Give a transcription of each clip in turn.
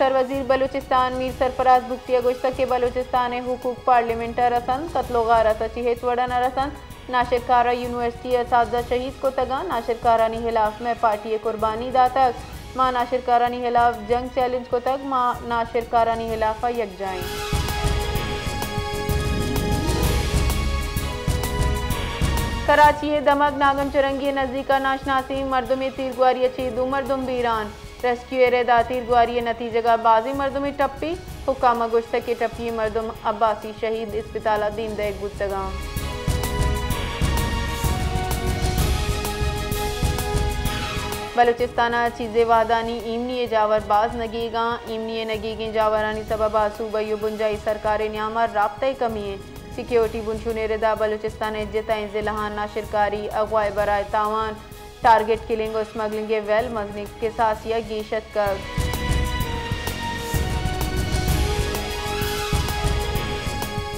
سروزیر بلوچستان میر سرفراز بگٹی ءَ گوشتگ کہ بلوچستان ءِ حقوق پارلیمنٹ ءَ رسنت، قتل ءُ غارت ءَ چہ ہچ وڑ ءَ نہ رسنت۔ ناشرکار ءَ یونیورسٹی ءِ اساتذہ شہید کتگ اَنت، ناشرکارانی ہلاف مئے پارٹی ءَ قربانی داتگ، ما ناشرکارانی ہلاف جنگ چیلنج کتگ، ما ناشرکارانی ہلاف ءَ یکجاہ ایں۔ کراچی ءِ دمگ ناگم چرنگی ءِ نزیک ءَ ناشناسیں مردمے تیرگواری ءَ چہ دو مردم بیران۔ ریسکیو ءِ رد ءَ تیرگواری ءِ نتیجگ ءَ بازیں مردمے ٹپی۔ حکام ءَ گوشتگ کہ ٹپی ئیں مردم عباسی شہید اسپتال ءَ دیم دئیگ بوتگ اَنت۔ بلوچستان ءَ چیزے وہدانی ایمنی ءِ جاور باز نگیگ اَنت۔ ایمنی ءِ نگیگیں جاورانی سبب ءَ صوبائی ءُ بنجاہی سرکار ءِ نیام ءَ رابطہ ءِ کمی اِنت۔ سیکیورٹی بنشون ءِ رد ءَ بلوچستان ءِ جتائیں ضلعاں ناشرکاری، اغوا ءِ برائے تاوان، ٹارگٹ کلنگ ءُ اسمگلنگ ءِ ویل مزنیں کساسے ءَ گیش اتکگ۔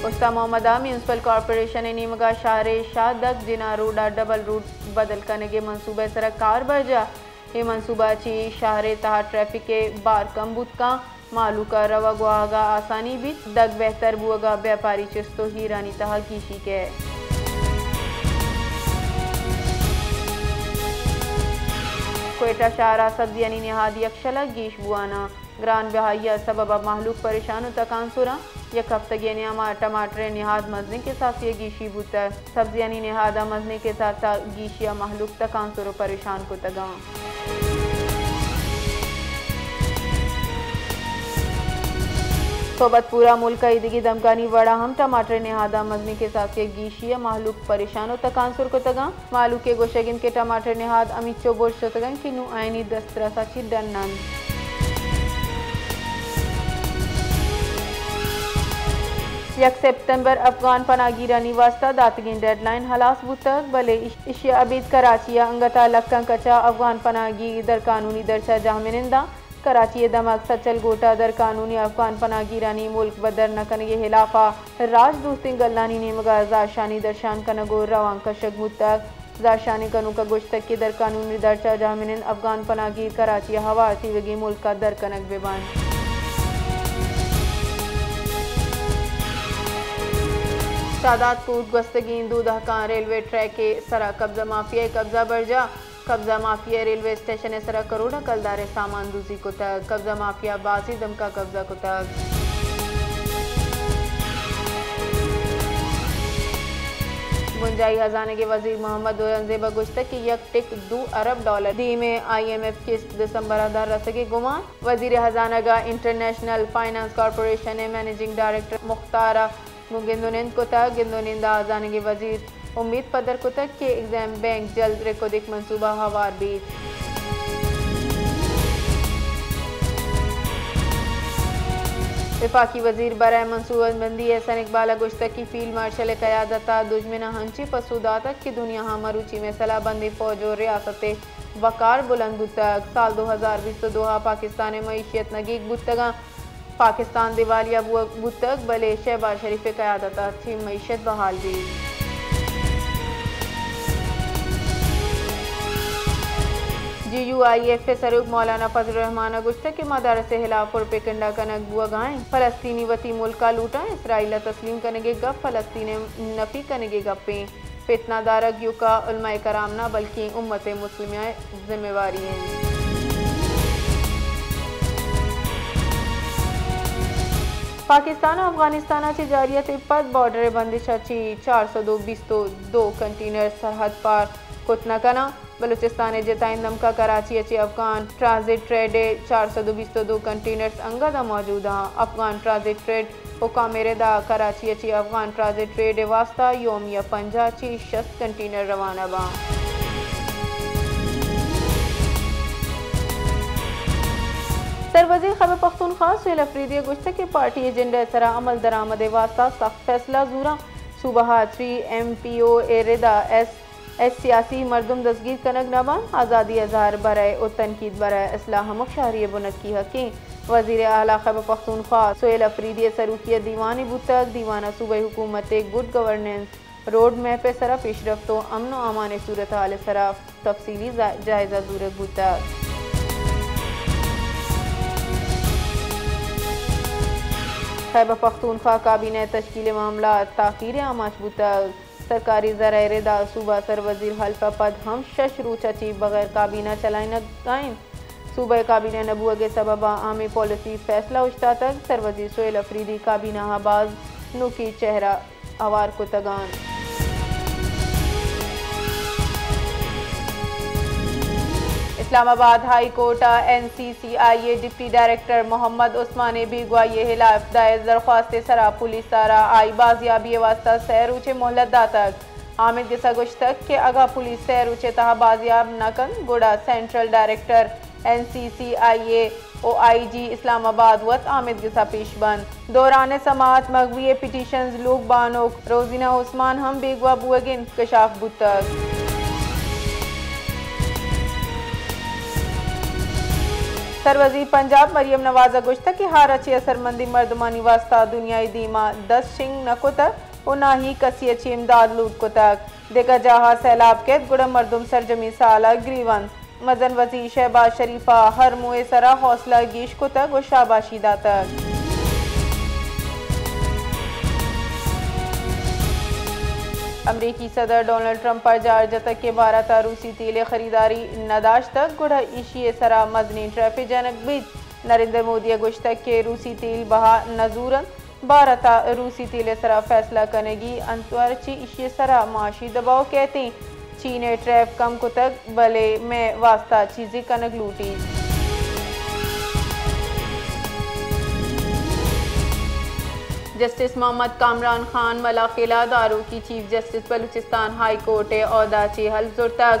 استان محمد ءَ میونسپل کارپوریشن ءِ نیمگ ءَ شہر ءِ شاہ دگ جناح روڈ ءَ ڈبل روڈ بدل کنگ ءِ منصوبہ ءِ سرا کار برجاہ۔ اے منصوبہ ءَ چہ شہر ءِ تہا ٹریفک ءِ بار کم بوت کنت، مہلوک ءَ روگ ءُ آہگ ءَ آسانی بیت، دگ بہتر بوگ ءَ بیاپاری چست ءُ ہیرانی تہا گیشی کئیت۔ کوئٹہ شہر ءَ سبزیانی نہاد یکشل ءَ گیش بوان اَنت۔ گران بہائی ءِ سبب ءَ مہلوک پریشان ءُ تکانسر اَنت۔ یک ہفتگے ءِ نیام ءَ ٹماٹر ءِ نہاد مزنیں کساسے ءَ گیشی بوتگ۔ سبزیانی نہاد ءِ مزنیں کساس ءِ گیشی ءَ مہلوک تکانسر ءُ پریشان کتگ اَنت۔ صحبت پور ءَ ملک ءِ ایدگہ دمگانی وڑ ءَ ہم ٹماٹر ءِ نہاد ءِ مزنیں کساسے ءَ گیشی ءَ مہلوک پریشان ءُ تکانسر کتگ اَنت۔ مہلوک ءِ گوشگ اِنت کہ ٹماٹر ءِ نہاد ہمینچو برز شتگ اَنت کہ نوں آیانی دسترس ءَ چہ ڈن اَنت۔ یک سپتمبر افغان پناہگیرانی واستہ داتگیں ڈیڈ لائن ہلاس بوتگ، بلے اش-، اشی ءَ ابید کراچی ءَ انگت ءَ لکاں کچ ءَ افغان پناہگیر در قانونی درچ ءَ جاہ منند اَنت۔ کراچی ءِ دمگ سچل گوٹ ءَ در قانونی افغان پناہگیرانی ملک بدر نہ کنگ ءِ ہلاف ءَ راج دوستیں گلانی نیمگ ءَ زہرشانی درشان کنگ ءُ روان کشگ بوتگ۔ زہرشانی کنوک ءَ گوشتگ کہ در قانونی درچ ءَ جاہ منند افغان پناہگیر کراچی ءَ ہوار تیوگیں ملک ءَ در کنگ بہ بنت۔ شاداد کوٹ گوستگیں دو دہکاں ریلوے ٹریک ءِ سرا قبضہ مافیا ءِ قبضہ برجاہ۔ قبضہ مافیا ءَ ریلوے اسٹیشن ءِ سرا کروڑاں کلدار ءِ سامان دزی کتگ۔ قبضہ مافیا ءَ بازیں دمکاں قبضہ کتگ۔ بنجاہی ہزانگ ءِ وزیر محمد اورنگزیب ءَ گوشتگ کہ یک ٹک دو ارب ڈالر دیم ءِ آئی ایم ایف قسط دسمبر ءَ در رسگ ءِ گمان۔ وزیر ہزانگ ءَ انٹرنیشنل فائنانس کارپوریشن ءِ منیجنگ ڈائریکٹر مختار ءَ گوں گند ءُ نند کتگ۔ گند ءُ نند ءَ ہزانگ ءِ وزیر امیت پدر کتگ کہ ایگزیم بینک جلد ریکودک منصوبہ ہوار بیت۔ وفاقی وزیر برائے منصوبہ بندی احسن اقبال ءَ گوشتگ کہ فیلڈ مارشل ءِ قیادت ءَ دژمن ءَ انچیں پسو داتگ کہ دنیا ءَ مروچی مئے سلاہ بندیں فوج ءُ ریاست ءِ وقار بلند بوتگ۔ سال دو ہزار بیست ءُ دو ءَ پاکستان ءِ معیشت نگیگ بوتگ اَنت۔ پاکستان دیوالیہ بوگ بوتگ، بلے شہباز شریف ءِ قیادت ءَ چہ معیشت بحال بیت۔ جی یو آئی ایف ءِ سروک مولانا فضل الرحمان ءَ گوشتگ کہ مدارس ءِ ہلاف پروپیگنڈا کنگ بوگ ءَ اِنت۔ فلسطینی وتی ملک ءَ لوٹ اَنت، اسرائیل ءَ تسلیم کنگ ءِ گپ فلسطین ءِ نفی کنگ ءِ گپ اِنت۔ فتنہ دارگ ایوکا علماء کرام نہ بلکیں امت مسلمہ ءِ ذمہ واری اِنت۔ پاکستان ءَ افغانستان ءَ چہ جارحیت ءَ پد بارڈر ءِ بندش ءَ چہ چار سد ءُ بیست ءُ دو کنٹینر سرحد پار کت نہ کناں۔ بلوچستان ءِ جتائیں دمکاں کراچی ءَ چہ افغان ٹرانزٹ ٹریڈ ءِ چار سد ءُ بیست ءُ دو کنٹینرز انگت ءَ موجود اَنت۔ افغان ٹرانزٹ ٹریڈ حکام ءِ رد ءَ کراچی ءَ چہ افغان ٹرانزٹ ٹریڈ ءِ واستہ یومیہ پنجاہ چہ شست کنٹینر روانہ باں۔ سروزیر خیبر پختونخوا سہیل اپریدی ءَ گوشتگ کہ پارٹی ایجنڈا ءِ سرا عمل درآمد ءِ واستہ سخت فیصلہ زوراں۔ صوبہ ءَ تھری ایم پی او ءِ رد ءَ ایس ایس سیاسی مردم دزگیر کنگ نہ بنت، آزادی ءِ اظہار برائے ءُ تنقید برائے اصلاح ہمک شہری ءِ بنکی حق اِنت۔ وزیر اعلی خیبر پختونخوا سہیل اپریدی ءِ سروکی ءَ دیوانے بوتگ، دیوان ءَ صوبائی حکومت ءِ گڈ گورننس، روڈ میپ ءِ سرا پیشرفت ءُ امن ءُ امان ءِ صورتحال ءِ سرا تفصیلی جا-، جائزہ زورگ بوتگ۔ خیبر پختونخوا کابینہ تشکیل معاملہ تاخیر آماچ بوتگ۔ سرکاری ذرائع ردا صوبہ سروزیر حلف ء پد ہم شش روچ ء چہ بغیر کابینہ چلائینگ ء انت۔ صوبہ ء کابینہ نہ بوگ ء سبب ء ہمے پالیسی فیصلہ اوشتاتگ۔ سروزیر سہیل آفریدی کابینہ ء باز نوکیں چہرہ ہوار کتگ انت۔ اسلام آباد ہائی کورٹ ء این سی سی آئی ء ڈپٹی ڈائریکٹر محمد عثمان ء بیگواہی ء ہلاپ دائر درخواست ء سرا پولیس ء را آئی بازیابی ء واستہ سئے روچ ء مہلت داتگ۔ آمید گس ء گوشتگ کہ اگاں پولیس سئے روچ ء تہا بازیاب نہ کنت، گڑا سینٹرل ڈائریکٹر این سی سی آئی ء و آئی جی اسلام آباد وت آمید گس ء پیش بنت۔ دوران سماعت مغوی ء پٹیشنز لوگ بانک روزینہ عثمان ہم بیگواہ بوگ ء انکشاف بوتگ۔ سروزیر پنجاب مریم نواز ء گوشتگ کہ ہارا چہ اثرمندیں مردمانی واستہ دنیا ء دیما دست شنگ نہ کتگ و نہ ہی کسی ء چہ امداد لوٹ کتگ۔ دگہ جاہ ء سیلاب کیت گڑا مردم سرجمیں سال ء گریونت۔ مزن وزیر شہباز شریف ء ہر موہ ء سرا حوصلہ گیش کتگ و شاباشی داتگ۔ امریکی صدر ڈونلڈ ٹرمپ ء جار جتگ کہ بھارت ء روسی تیل ء خریداری نہ داشتگ، گڑا ایشی ء سرا مزنیں ٹیرف جنگ بیت۔ نریندر مودی ء گوشتگ کہ روسی تیل بہا نہ زور انت، بھارت ء روسی تیل ء سرا فیصلہ کنگی انت، ہرچی ایشی ء سرا معاشی دباؤ کیت انت۔ چین ء ٹیرف کم کتگ، بلے مئے واستہ چیزے کنگ لوٹیت۔ جسٹس محمد کامران خان ملاخیلہ داروکی chief justice Balochistan high court ء عہدہ چہ حلف زرتگ۔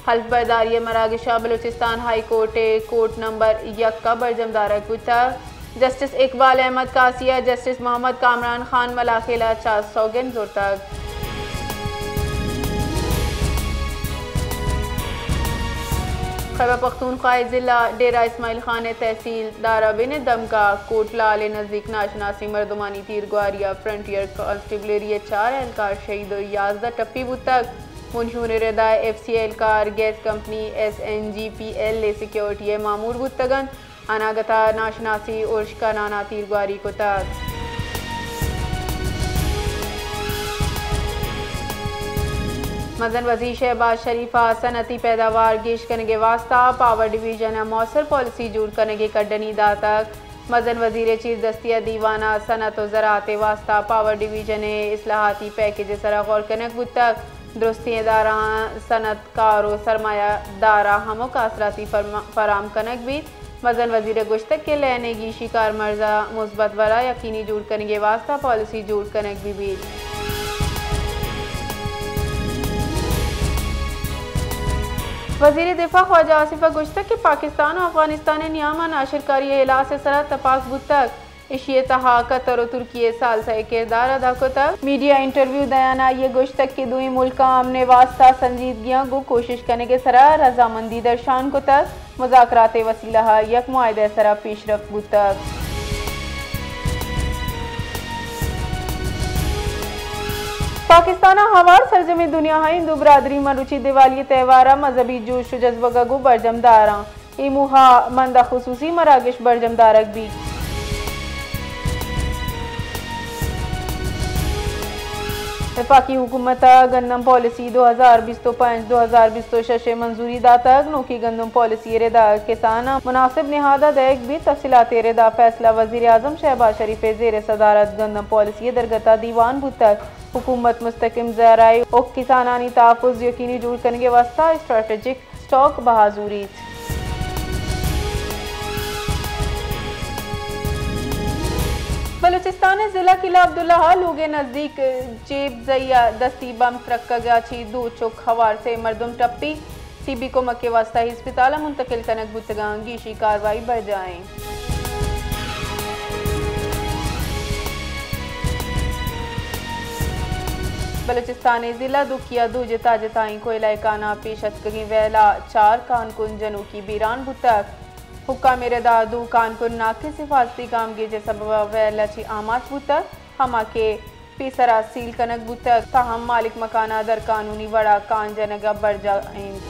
حلف برداری ء مراگش ء بلوچستان ہائی کورٹ ء کورٹ نمبر یک ء برجم دارگ بوتگ۔ جسٹس اقبال احمد قاضی ء جسٹس محمد کامران خان ملاخیلہ چہ سوگند زرتگ۔ خیبر پختونخوا ء ضلع ڈیرہ اسماعیل خان ء تحصیل دارابین ء دمگ ء کوٹ لال ء نزیک ناشناسیں مردمانی تیرگواری ء فرنٹیئر کانسٹیبلری ء چار اہلکار شہید ء یازدہ ٹپی بوتگ۔ منشور ء ردا ایف سی اہلکار gas company S N G P L ء سیکیورٹی ء مامور بوتگ انت۔ اناگت ء ناشناسیں ارش کنان ء تیرگواری کتگ۔ مزن وزیر شہباز شریف ء صنعتی پیداوار گیش کنگ ء واستہ پاور ڈویژن ء موثر پالیسی جوڑ کنگ ء کڈنی داتگ۔ مزن وزیر ء چیردستی ء دیوان ء صنعت و زراعت ء واستہ پاور ڈویژن ء اصلاحاتی پیکج ء سرا غور کنگ بوتگ۔ درستیں ادارہاں صنعت کار و سرمایہ دار ء ہمک آسراتی فرما-، فراہم کنگ بیت۔ مزن وزیر ء گوشتگ کہ لین ء گیشی کارمرز ء مثبت ور ء یقینی جوڑ کنگ ء واستہ پالیسی جوڑ کنگ بہ بیت۔ وزیر دفاع خواجہ آصف ء گوشتگ کہ پاکستان و افغانستان ء نیام ء ناشرکاری ء ہلاس ء سرا تپاک بوتگ۔ ایشی ء تہا قطر و ترکی ء ثالثہ ء کردار ادا کتگ۔ میڈیا انٹرویو دیان آئی ء گوشتگ کہ دوئیں ملکاں امن ء واستہ سنجیدگیاں گوں کوشش کنگ ء سرا رضامندی درشان کتگ۔ مذاکرات ء وسیلہ ء یک معاہدہ ء سرا پیشرفت بوتگ۔ پاکستان ء ہوار سرجمیں دنیا ء ہندو برادری مروچی دیوالی ء تہوار ء مذہبی جوش و جذبگ ء گوں برجم داراں۔ اے موہ ء بند ء خصوصی مراگش برجم دارگ بیت۔ وفاقی حکومت ء گندم پالیسی دو ہزار بیست و پنچ دو ہزار بیست و شش ء منظوری داتگ۔ نوکیں گندم پالیسی ء ردا کساناں مناسب نہاد ء دئیگ بیت۔ تفصیلات ء ردا فیصلہ وزیر اعظم شہباز شریف ء زیر صدارت گندم پالیسی ء درگت ء دیوان بوتگ۔ حکومت مستحکم ذرائع و کسانانی تحفظ یقینی جوڑ کنگ ء واستہ اسٹریٹجک اسٹاک بہا زوریت۔ بلوچستان ء ضلع قلعہ عبداللہ ء لوگ ء نزدیک جیب زئی ء دستی بم ترکگ ء چہ دو چک ہوار سے مردم ٹپی، طبی کمک ء واستہ ہسپتال ء منتقل کنگ بوتگاں، گیشی کاروائی برجاہ انت۔ بلوچستان ء ضلع دوکی ء دو جتا جتائیں کوئلہ کاناں پیش اتکگیں ویل ء چار کان کن جنوکی بیران بوتگ۔ حکام ء ردا دو کان کن ناقص حفاظتی گامگیج ء سبب ء ویل ء چہ آماچ بوتگ، ہما کہ پیسرا سیل کنگ بوتگ، تاہم مالک مکان ء در قانونی وڑا کان جنگ ء برجاہ انت۔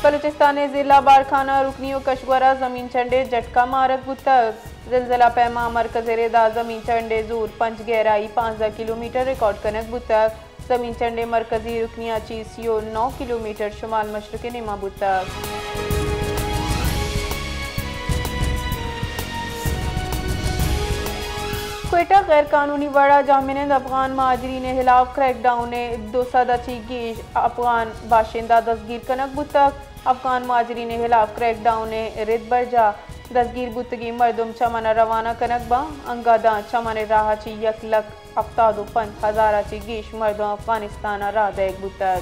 بلوچستان ءِ ضلع باڑکانہ، رکنی و کشگور ءَ زمین چنڈ ءِ جھٹکا مارگ بوتگ۔ زلزلہ پیما مرکز ءِ ردا زمین چنڈ ءِ زور پنچ گہرائی پانزدہ کلومیٹر ریکارڈ کنگ بوتگ۔ زمین چنڈ ءِ مرکزی رکنی ءَ چہ سی و نو کلومیٹر شمال مشرق ءِ نیما بوتگ۔ کوئٹہ، غیر قانونی وڑا جاہ منند افغان مہاجرین ءِ ہلاف کریک ڈاؤن ءَ دو سد ءَ چہ گیش افغان باشندہ دزگیر کنگ بوتگ۔ افغان مہاجرین ءِ ہلاف کریک ڈاؤن ءِ رد برجاہ دزگیر بوتگیں مردم چمن ءَ روانہ کنگ باں، انگہ داں چمن ءِ راہ ءَ چہ یک لکھ ہفتاد و پنچ ہزار ءَ چہ گیش مردم افغانستان ءَ راہ دئیگ بوتگ۔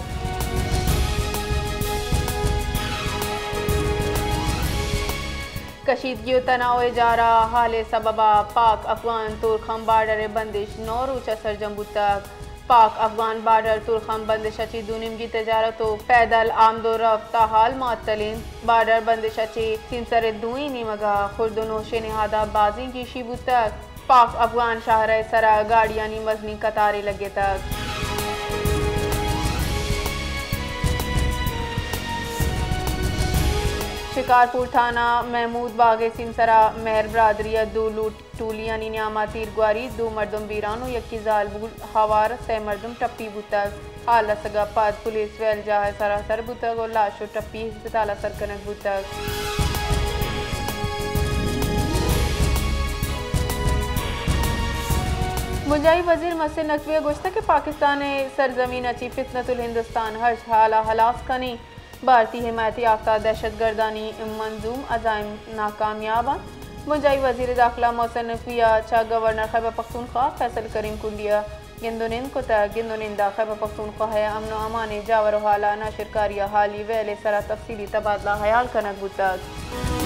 کشیدگی و تناؤ ءِ جارا حال ءِ سببا پاک افغان تورخم بارڈر ءِ بندش نو روچ ءَ سرجم بوتگ۔ پاک افغان بارڈر تورخم بندش ءَ چہ دو نیمگی تجارت و پیدل آمد و رفت تاحال معطل انت۔ بارڈر بندش ءَ چہ سیمسر ءِ دوئیں نیمگا خرد و نوشیں نہادا بازیں گیشی بوتگ۔ پاک افغان شاہراہ ءِ سرا گاڑیانی مزنیں قطارے لگتگ۔ شکارپور تھانہ محمود باغ ءِ سیمسرا مہر برادری ءَ دو لوٹ ٹولیانی نیاما تیرگواری، دو مردم بیران و یکے زالبول ہوار، سئے مردم ٹپی بوتگ۔ حال رسگ ءَ پد پولیس ویل جاہ ءِ سرا سر بوتگ و لاش و ٹپی ہسپتال ءَ سر کنگ بوتگ۔ بنجاہی وزیر محسن نقوی ءَ گوشتگ کہ پاکستان ءِ سرزمین ءَ چہ فتنۃ الہندوستان ہرچ حال ءَ ہلاس کنیں۔ بھارتی حمایت یافتہ دہشت گردانی منظوم عزائم ناکامیاب انت۔ بنجاہی وزیر داخلہ محسن نقوی ءَ چہ گورنر خیبر پختونخوا فیصل کریم کنڈی ءَ گند و نند کتگ۔ گند و نند ءَ خیبر پختونخوا ءِ امن و امان ءِ جاور و حال ءَ ناشرکاری ءِ حالی ویل ءِ سرا تفصیلی تبادلہ حیال کنگ بوتگ۔